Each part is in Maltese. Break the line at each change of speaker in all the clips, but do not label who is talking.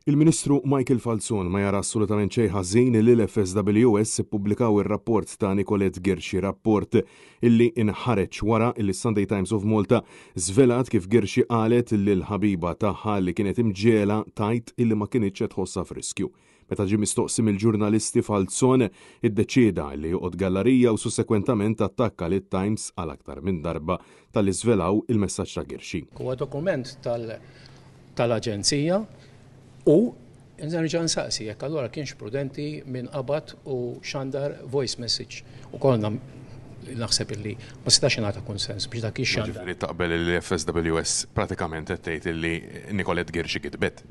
Il-Ministru Michael Falzon ma jara assolutament xejn ħażin li l-FSWS ippubblikaw ir-rapport ta' Nicolette Ghirxi, rapport illi inħareġ wara illi s-Sunday Times of Malta żvelat kif Ghirxi qalet lill-ħabiba tagħha li kienet imġegħla tgħid illi ma kinitx qed tħossha f'riskju. Meta ġie mistoqsi mill-ġurnalisti Falzon iddeċieda li joqgħod gallarija u sussekwentament attakka lit-Times għal aktar minn darba talli żvelaw il-messaġġ ta' Ghirxi.
Huwa dokument tal tal-Aġenzija u nerġa' nsaqsi jekk allura kienx prudenti min qabad u xandar voice message. U kollna naħseb illi ma setax ingħata kunsens biex dak ixxandar.
Jiġifieri taqbel illi FSWS pratikament qed tgħid illi Nicolette Ghirxi kitbet?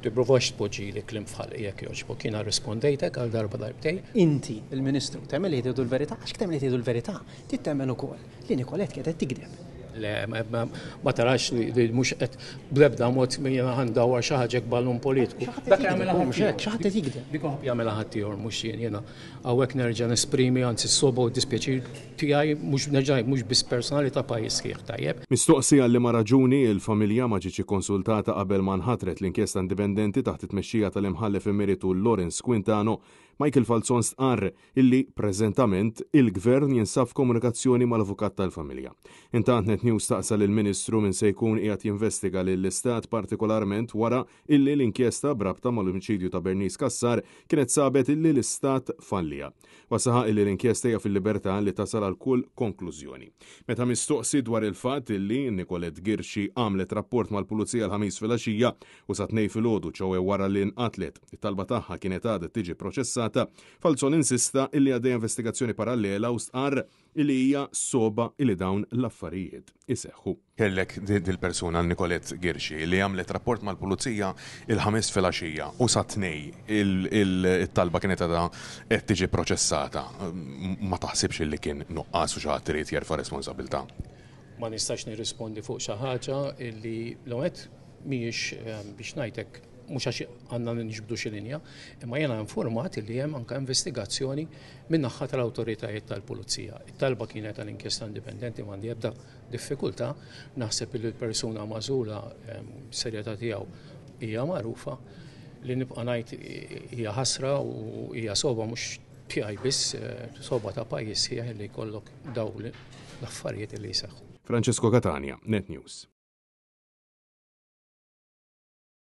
Tippruvax tpoġġili kliem f'ħalqi jekk jogħġbok. Jiena rrispondejtek għal darba darbtejn.
Inti, il-Ministru, temmen li jgħidu l-verità? Għax temmen li jgħidu l-verità, trid temmen ukoll li Nicolette kienet qed tigdeb.
Le, ma tarax li mhux qed bl-ebda mod jiena ħa ndawwar xi ħaġa hekk ballun politiku.
Dak jagħmilha mhux hekk, xi ħadd qed jigdeb.
Dik jagħmilha ħaddieħor mhux jien. Jiena hawnhekk nerġa' nesprimi anzi s-sogħba u d-dispjaċir tiegħi mhux nerġa' ngħid mhux biss personali ta' pajjiż sħiħ, tajjeb.
Mistoqsi għal liema raġuni il-familja ma ġietx ikkonsultata qabel ma nħatret l-inkjesta indipendenti taħt it-tmexxija tal-Imħallef Emeritu Lawrence Quintano, Michael Falzon stqarr illi preżentament il-Gvern jinsab f'komunikazzjoni mal-avukat tal-familja. Intant Net News staqsa lill-Ministru min se jkun qiegħed jinvestiga lill-Istat partikolarment wara illi l-inkjesta b'rabta mal-omiċidju ta' Bernice Cassar kienet sabet illi l-Istat falliha. Huwa saħaq illi l-inkjesta hija fil-libertà li tasal għal kull konklużjoni. Meta mistoqsi dwar il-fatt illi Nicolette Ghirxi għamlet rapport mal-Pulizija l-Ħamis filgħaxija u sat-Tnejn filgħodu ċoe wara li nqatlet, it-talba tagħha kienet għadha tiġi proċessata, Falzon insista illi għaddejja investigazzjoni parallela u stqarr illi hija sogħba illi dawn l-affarijiet iseħħu.
Kellek dil-persuna Nicolette Ghirxi li għamlet rapport mal-Pulizija il-Ħamis filgħaxija u sat-Tnejn it-talba kienet għadha qed tiġi proċessata. Ma taħsibx illi kien nuqqas u xi ħadd irid jerfa' responsabilità?
Ma nistax nirrispondi fuq xi ħaġa illi l-ewwel nett mhijiex biex ngħid hekk mhux għax għandna niġbdu xi linja, imma jiena informat li hemm anke investigazzjoni min-naħa tal-awtoritajiet tal-pulizija. It-talba kienet għal inkjesta indipendenti m'għandi ebda diffikultà, naħseb li l-persuna magħżula ehm, serjetà tiegħu hija magħrufa li nibqa' ngħid hija ħasra u hija soba mhux tiegħi biss, eh, soba ta' pajjiż sħiħ li jkollok daw l-affarijiet li jseħħu.
Francesco Catania, Net News.